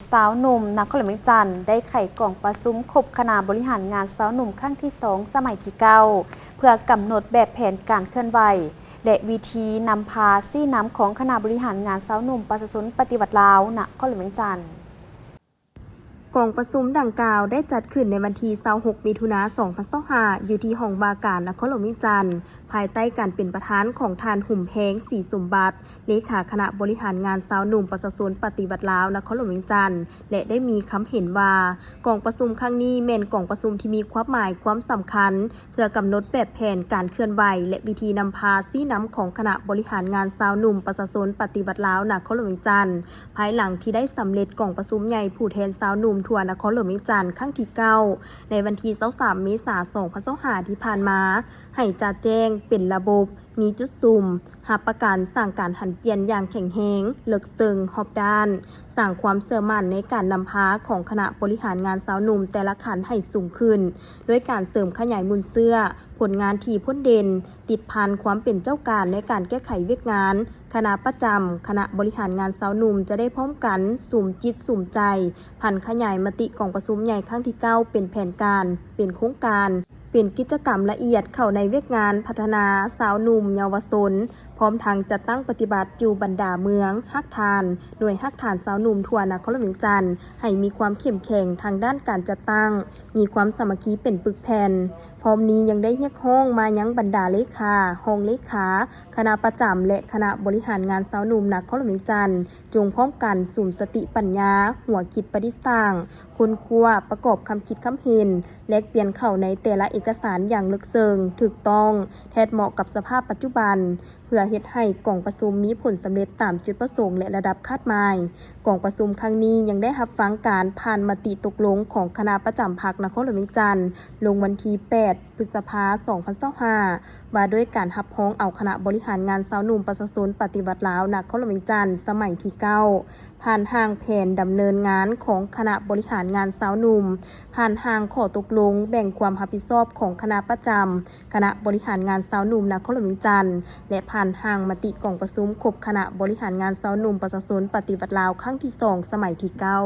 ຊາວໜຸ່ມນະຄອນຫຼວງວຽງຈັນ ໄດ້ໄຂກອງປະຊຸມຄົບຄະນະບໍລິຫານງານຊາວໜຸ່ມຄັ້ງທີສອງ ສະໄໝທີເກົ້າ ເພື່ອກຳນົດແບບແຜນການເຄື່ອນໄຫວ ແລະ ວິທີນຳພາຊີ້ນຳຂອງຄະນະບໍລິຫານງານຊາວໜຸ່ມປະຊາຊົນປະຕິວັດລາວນະຄອນຫຼວງວຽງຈັນ. ກອງປະຊຸມດັ່ງກ່າວໄດ້ຈັດຂຶ້ນໃນວັນທີຊາວຫົກ ມິຖຸນາ ສອງພັນຊາວຫ້າ ຢູ່ທີ່ຫ້ອງວ່າການນະຄອນຫຼວງວຽງຈັນ ພາຍໃຕ້ການເປັນປະທານຂອງທ່ານ ຫຸມແພງ ສີສົມບັດ ເລຂາຄະນະບໍລິຫານງານຊາວໜຸ່ມປະຊາຊົນປະຕິວັດລາວນະຄອນຫຼວງວຽງຈັນ ແລະ ໄດ້ມີຄຳເຫັນວ່າ ກອງປະຊຸມຄັ້ງນີ້ແມ່ນກອງປະຊຸມທີ່ມີຄວາມໝາຍຄວາມສຳຄັນ ເພື່ອກຳນົດແບບແຜນການເຄື່ອນໄຫວ ແລະ ວິທີນຳພາຊີ້ນຳຂອງຄະນະບໍລິຫານງານຊາວໜຸ່ມປະຊາຊົນປະຕິວັດລາວນະຄອນຫຼວງວຽງຈັນ ພາຍຫຼັງທີ່ໄດ້ສຳເລັດກອງປະຊຸມໃຫຍ່ຜູ້ແທນຊາວໜຸ່ມທົ່ວນະຄອນຫຼວງວຽງຈັນຄັ້ງທີເກົ້າ ໃນວັນທີຊາວສາມ ເມສາ ສອງພັນຊາວຫ້າ ທີ່ຜ່ານມາ ໃຫ້ຈະແຈ້ງເປັນລະບົບ, ມີຈຸດສຸມ, ຮັບປະກັນສ້າງການຫັນປ່ຽນຢ່າງແຂງແຮງ, ເລິກເຊິ່ງ, ຮອບດ້ານ, ສ້າງຄວາມເຊື່ອໝັ້ນໃນການນຳພາຂອງຄະນະບໍລິຫານງານຊາວໜຸ່ມແຕ່ລະຂັ້ນໃຫ້ສູງຂຶ້ນ ດ້ວຍການເສີມຂະຫຍາຍມູນເຊື້ອ, ຜົນງານທີ່ພົ້ນເດັ່ນ, ຕິດພັນຄວາມເປັນເຈົ້າການໃນການແກ້ໄຂວຽກງານ. ຄະນະປະຈຳຄະນະບໍລິຫານງານຊາວໜຸ່ມຈະໄດ້ພ້ອມກັນສຸມຈິດສຸມໃຈ ຜັນຂະຫຍາຍມະຕິກອງປະຊຸມໃຫຍ່ຄັ້ງທີເກົ້າ ເປັນແຜນການ, ເປັນໂຄງການ, ເປັນກິດຈະກຳລະອຽດເຂົ້າໃນວຽກງານພັດທະນາຊາວໜຸ່ມເຍົາວະຊົນ, ພ້ອມທັງຈັດຕັ້ງປະຕິບັດຢູ່ບັນດາເມືອງຮາກຖານ, ໜ່ວຍຮາກຖານຊາວໜຸ່ມທົ່ວນະຄອນຫຼວງວຽງຈັນ ໃຫ້ມີຄວາມເຂັ້ມແຂງທາງດ້ານການຈັດຕັ້ງ, ມີຄວາມສາມັກຄີເປັນປຶກແຜ່ນ. ພ້ອມນີ້ຍັງໄດ້ຮຽກຮ້ອງມາຍັງບັນດາເລຂາ, ຮອງເລຂາ, ຄະນະປະຈຳ ແລະ ຄະນະບໍລິຫານງານຊາວໜຸ່ມນະຄອນຫຼວງວຽງຈັນ ຈົ່ງພ້ອມກັນສຸມສະຕິປັນຍາ, ຫົວຄິດປະດິດສ້າງ, ຄົ້ນຄວ້າ, ປະກອບຄຳຄິດຄຳເຫັນ, ແລກປ່ຽນເຂົ້າໃນແຕ່ລະເອກະສານຢ່າງເລິກເຊິ່ງ, ຖືກຕ້ອງ, ແທດເໝາະກັບສະພາບປັດຈຸບັນ, ເພື່ອເຮັດໃຫ້ກອງປະຊຸມມີຜົນສຳເລັດຕາມຈຸດປະສົງ ແລະ ລະດັບຄາດໝາຍ. ກອງປະຊຸມຄັ້ງນີ້ຍັງໄດ້ຮັບຟັງການຜ່ານມະຕິຕົກລົງຂອງຄະນະປະຈຳພັກນະຄອນຫຼວງວຽງຈັນ ລົງວັນທີແປດ ພຶດສະພາ ສອງພັນຊາວຫ້າ ວ່າດ້ວຍການຮັບຮອງເອົາຄະນະບໍລິຫານງານຊາວໜຸ່ມປະຊາຊົນປະຕິວັດລາວນະຄອນຫຼວງວຽງຈັນ ສະໄໝທີເກົ້າ ຜ່ານຮ່າງແຜນດຳເນີນງານຂອງຄະນະບໍລິຫານງານຊາວໜຸ່ມ, ຜ່ານຮ່າງຂໍ້ຕົກລົງແບ່ງຄວາມຮັບຜິດຊອບຂອງຄະນະປະຈຳຄະນະບໍລິຫານງານຊາວໜຸ່ມນະຄອນຫຼວງວຽງຈັນ ແລະ ຜ່ານຮ່າງມະຕິກອງປະຊຸມຄົບຄະນະບໍລິຫານງານຊາວໜຸ່ມປະຊາຊົນປະຕິວັດລາວຄັ້ງທີສອງ ສະໄໝທີເກົ້າ.